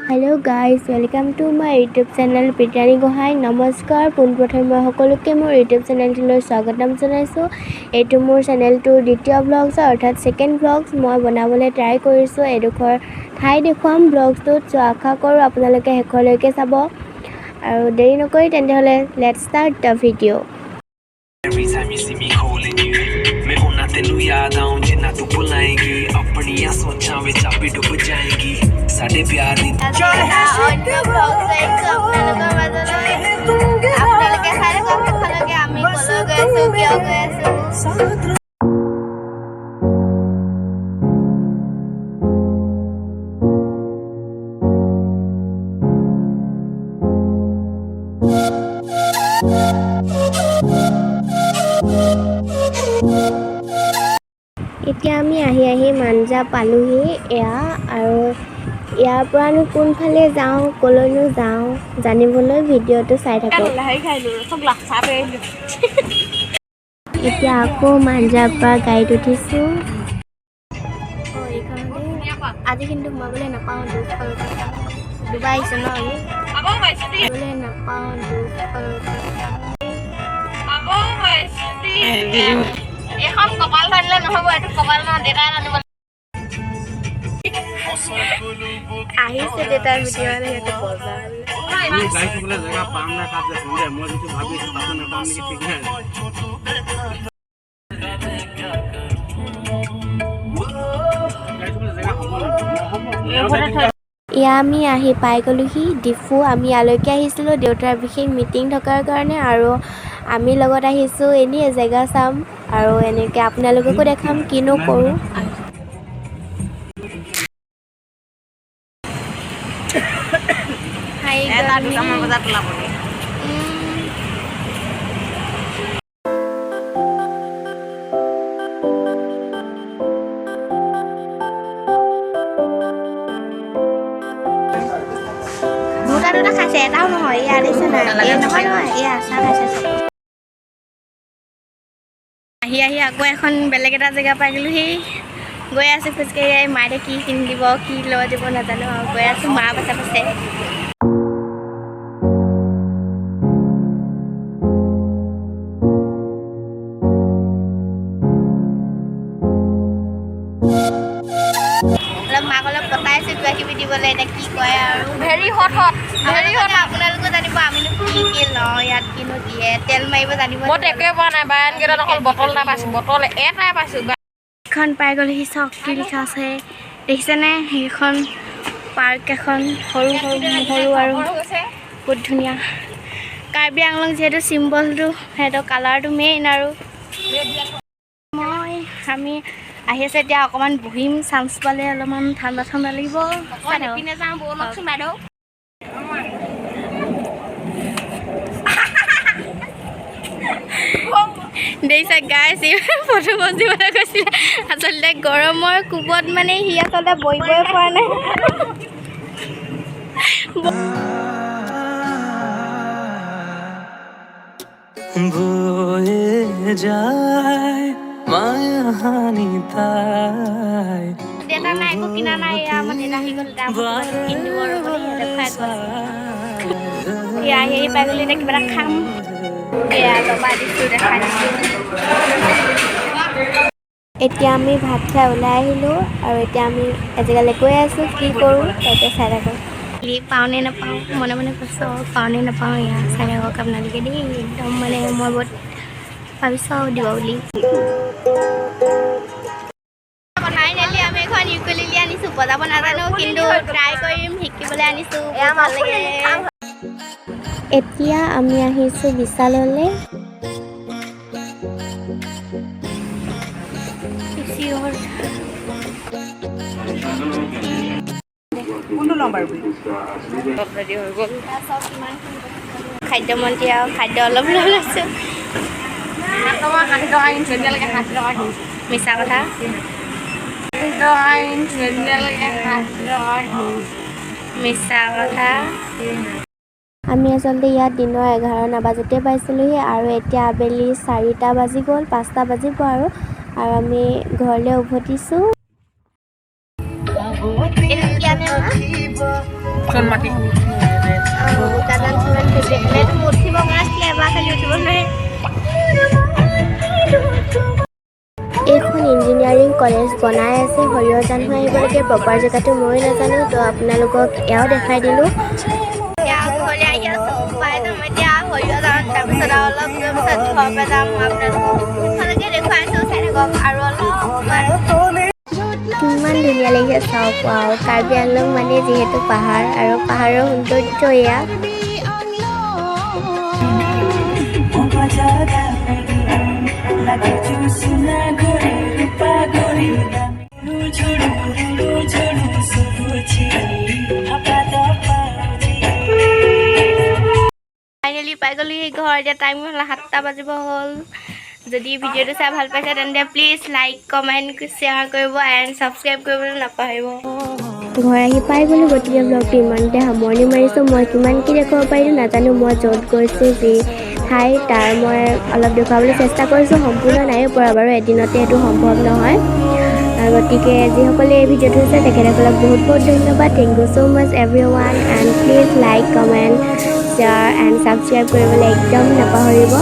Hello guys, welcome to my YouTube channel Pritirani Gohain. নমস্কাৰ, পোনপ্ৰথমে মই সকলোকে মোৰ ইউটিউব চেনেলটোলৈ স্বাগতম জনাইছোঁ। এইটো মোৰ চেনেলটোৰ দ্বিতীয় ব্লগছ, অৰ্থাৎ ছেকেণ্ড ব্লগছ মই বনাবলৈ ট্ৰাই কৰিছোঁ। এডোখৰ ঠাই দেখুৱাম ব্লগছটোত। চ' আশা কৰোঁ আপোনালোকে শেষলৈকে চাব আৰু দেৰি নকৰি তেন্তে let's start the video. Every time you see me calling you, ਮੈਂ ਉਹਨਾਂ ਤੈਨੂੰ ਯਾਦ ਆਉਂ ਜਿੰਨਾ ਤੂੰ ਭੁਲਾਏਂਗੀ, ਆਪਣੀਆਂ ਸੋਚਾਂ ਵਿੱਚ ਆਪੇ ਡੁੱਬ ਜਾਏਂਗੀ ਸਾਡੇ ਪਿਆਰ ਦੀ। অন্য ব্লগ আহিছোঁ আপোনালোকৰ মাজলৈ। আপোনালোকে চাই থাকক শেষলৈকে, আমি ক'লৈ গৈ আছোঁ, কিয় গৈ আছোঁ। এতিয়া আমি আহি আহি মাঞ্জা পালোহি এয়া। আৰু ইয়াৰ পৰানো কোনফালে যাওঁ, ক'লৈনো যাওঁ, জানিবলৈ ভিডিঅ'টো চাই থাকক। এতিয়া আকৌ মাঞ্জাৰ পৰা গাড়ীত উঠিছোঁ। আজি কিন্তু সোমাবলৈ নাপাওঁ, দুখ পালোঁ। দুবাৰ আহিছোঁ ন আমি, সোমাবলৈ নাপাওঁ, দুখ পালোঁ। এখন কপাল টানিলে নহ'ব, এইটো কপাল নহয়, দেউতাই টানিব। আহিছে দেউতাৰ ভিডিঅ', সিহঁতে বজাৰ। আমি গাড়ী থবলৈ জেগা পাম নাই তাত দেখোন দে। মই যিটো ভাবি আছো তাতো নাপাম নেকি ঠিক নাই। গাড়ী থবলৈ জেগা হ'ব নেকি? নহ'ব। এয়া আমি আহি পাই গ'লোহি ডিফু। আমি ইয়ালৈকে আহিছিলোঁ দেউতাৰ বিশেষ মিটিং থকাৰ কাৰণে আৰু আমি লগত আহিছোঁ এনেই জেগা চাম আৰু এনেকৈ আপোনালোককো দেখাম কিনো কৰোঁ। এটা দুটামান বজাত ওলাবগৈ। দুটা দুটা খাইছে, এটাও নহয়। এয়া দিছে নাই? এই নহয় নহয়, এয়া আচাৰ খাইছে চব। আহি আহি আকৌ এখন বেলেগ এটা জেগা পাই গ'লোহি। গৈ আছোঁ খোজকাঢ়ি। আহি মায়ে কি কিনি দিব, কি লৈ দিব নাজানো আৰু। গৈ আছোঁ মা পাছে পাছে। অলপ মাক অলপ পতাইছোঁ কিবা কিবি দিবলৈ, এতিয়া কি কয় আৰু। Very hot hot, very hot. আপোনালোকেও জানিব আমিনো কি কি লওঁ ইয়াত, কিনো দিয়ে, তেল মাৰিব জানিব। মইতো একোৱে পোৱা নাই। বায়ান কেইটাত অকল বটল এটা পাইছোঁ, বটল এটাই পাইছোঁ। এখন পাই গ'লহি। চাওক কি লিখা আছে, দেখিছেনে? সেইখন পাৰ্ক এখন, সৰু সৰু সৰু আৰু বহুত ধুনীয়া। কাৰ্বি আংলং যিহেতু চিম্বলটো, সিহঁতৰ কালাৰটো মেইন। আৰু আমি আহি আছে, এতিয়া অকণমান বহিম, চান্স পালে অলপমান ঠাণ্ডা ঠাণ্ডা লাগিব। চাই থাকক। পিনে যাওঁ ব'লকচোন বাইদেউ। দেখিছা গাইছ, ফটো প'জ দিবলৈ কৈছিলে। আচলতে গৰমৰ কোবত মানে সি আচলতে বহিবই পৰা নাই। বয়ে যায় মায়াহানি তাই। দেউতা নাই, একো কিনা নাই। এয়া আমাৰ দেউতা আহি গ'ল। দেউতা আমাক কিবা কিনি দিব ৰ'ব দেই, দেখুৱাই গৈ এয়া আহি আহি পাই গ'লো। এতিয়া কিবা এটা খাম। এয়া জবা দিছোঁ, দেখাই দিছোঁ। এতিয়া আমি ভাত খাই ওলাই আহিলোঁ আৰু এতিয়া আমি এজেগালৈ গৈ আছোঁ। কি কৰোঁ তাকে চাই থাকক। কি পাওঁ নে নাপাওঁ, মনে মনে কৈছোঁ আৰু, পাওঁ নে নাপাওঁ এয়া চাই থাকক আপোনালোকে দেই। একদম মানে মই বহুত ভাবিছোঁ আৰু দিব বুলি। ফাইনেলি আমি এখন ইউকুলিলি আনিছোঁ। বজাব নাজানো, কিন্তু ট্ৰাই কৰিম, শিকিবলৈ আনিছোঁ, বহুত ভাল লাগে। এতিয়া আমি আহিছোঁ বিশাললৈ। চিয়ৰ। কোনটো ল'ম বাৰু? ৰেডি হৈ গ'ল। খাদ্যমন্ত্ৰী আৰু খাদ্য অলপ লৈ লৈছোঁ। 60 টকা, 60 টকা কিনিছোঁ এতিয়ালৈকে, 60 টকা কিনিছোঁ। মিছা কথা। 60 টকা কিনিছোঁ এতিয়ালৈকে, 60 টকা কিনিছোঁ। মিছা কথা। আমি আচলতে ইয়াত দিনৰ 11 নাবাজোতে পাইছিলোঁহি আৰু এতিয়া আবেলি 4টা বাজি গ'ল, 5টা বাজিব আৰু আৰু আমি ঘৰলৈ উভতিছোঁ। এইটো কি আনে মা? চোন মাটি। বোকাজান কিমান হৈছে। এইটো উঠিব মন আছিলে এবাৰ, খালি উঠিব নোৱাৰে। এইখন ইঞ্জিনিয়াৰিং কলেজ বনাই আছে। সৰিয়হজান হৈ আহিব লাগে। প্ৰপাৰ জেগাটো ময়ো নাজানো, তো আপোনালোকক এয়াও দেখাই দিলোঁ। এতিয়া ঘৰলৈ আহি আছোঁ, পাই যাম এতিয়া সৰিয়হজান। তাৰপিছত আৰু অলপ যোৱাৰ পিছত ঘৰৰ পৰা যাম। আপোনালোকক ভালকৈ দেখুৱাইছোঁ, চাই থাকক আৰু অলপমান। কিমান ধুনীয়া লাগিছে চাওক। আৰু কাৰ্বি আংলং মানে যিহেতু পাহাৰ আৰু পাহাৰৰ সৌন্দৰ্য এয়া। ফাইনেলি পাই গ'লোহি ঘৰ। এতিয়া টাইম হ'ল 7টা বাজিব হ'ল। যদি ভিডিঅ'টো চাই ভাল পাইছে, তেন্তে প্লিজ লাইক, কমেণ্ট, শ্বেয়াৰ কৰিব এণ্ড ছাবস্ক্ৰাইব কৰিবলৈ নাপাহৰিব। ঘৰ আহি পাই গ'লোঁ, গতিকে ব্লগটো ইমানতে সামৰণি মাৰিছোঁ। মই কিমান কি দেখুৱাব পাৰিলোঁ নাজানো। মই য'ত গৈছোঁ, যি ঠাই, তাৰ মই অলপ দেখুৱাবলৈ চেষ্টা কৰিছোঁ। সম্পূৰ্ণ নাইও পৰা বাৰু, এদিনতে সেইটো সম্ভৱ নহয়। গতিকে যিসকলে এই ভিডিঅ'টো চাইছে, তেখেতসকলক বহুত বহুত ধন্যবাদ। Thank you so much, everyone, and please like, comment, share and subscribe কৰিবলৈ একদম নাপাহৰিব।